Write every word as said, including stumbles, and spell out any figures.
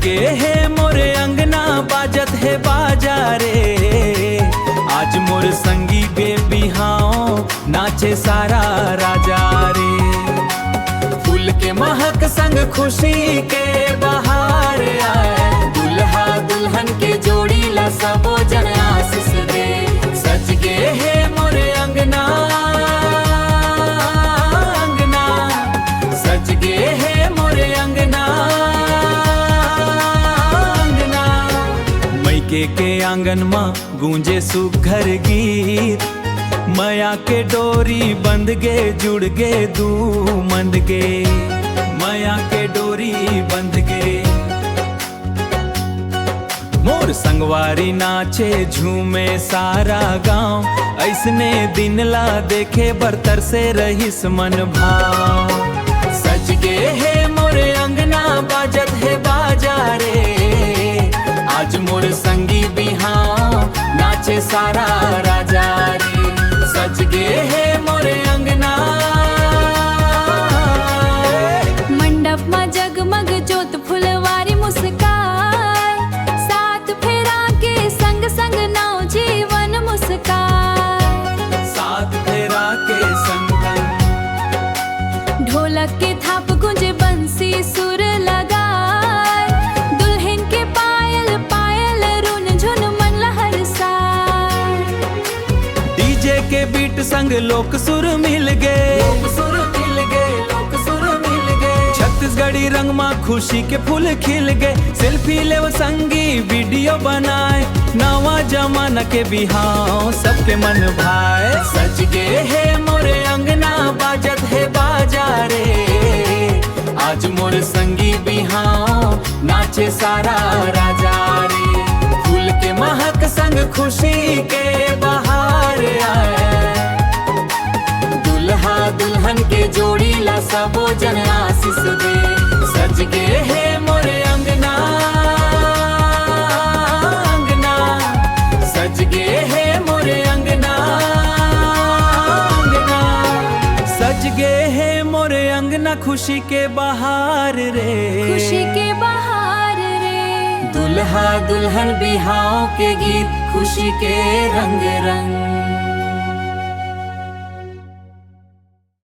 के हे मोर अंगना, बाजत हे बाजा रे। आज मोर संगी के बिहाव, नाचे सारा राजा रे। फूल के महक संग खुशी के बहार आए। दुल्हा दुल्हन के जोड़ी ला सबो जन आशीष दे। सज गे हे मोर अंगना, अंगना। सज गे हे मोर अंगना, अंगना। मइके के आंगन म गूंजे सुघर गीत। मया के डोरी बंध गे, जुड़ गे दू मन गे। मया के डोरी बंध गे। मोर संगवारी नाचे झूमे सारा गांव। अइसने दिन ला देखे बर तरसे रहिस मन भाव। सज गे हे मोर अंगना, बाजत हे बाजा रे। आज मोर संगी बिहाव, नाचे सारा राजा रे। सज गे हे मोर अंगना, मंडप म जगमग जोत फुलवारी मुस्काय। सात फेरा के संग संग नव जीवन मुस्काय। सात फेरा के संग संग ढोलक के थाप गूंजे, बंसी सुर लगाय। दुल्हन के पायल पायल रुनझुन मन ल हरसाय। डीजे के बीट संग लोक सुर मिल गे। लोक सुर मिल गे, लोक सुर मिल गे। छत्तीसगढ़ी रंग म खुशी के फूल खिल गे। सेल्फी लेव संगी, वीडियो बनाए। नवा जमाना के बिहाव, सबके मन भाए। सज गे हे मोर अंगना, बाजत हे बाजा रे। आज मोर संगी बिहाव, नाचे सारा राजा रे। फूल के महक संग खुशी के बहार आए। दुल्हा दुल्हन के जोड़ी ला सबो जन आशीष दे। सज गे हे मोर अंगना, अंगना। सज गे हे मोर अंगना, अंगना। सज गे हे मोर अंगना, खुशी के बहार रे। खुशी के बहार रे। दुल्हा दुल्हन बिहाव के गीत, खुशी के रंग रंग।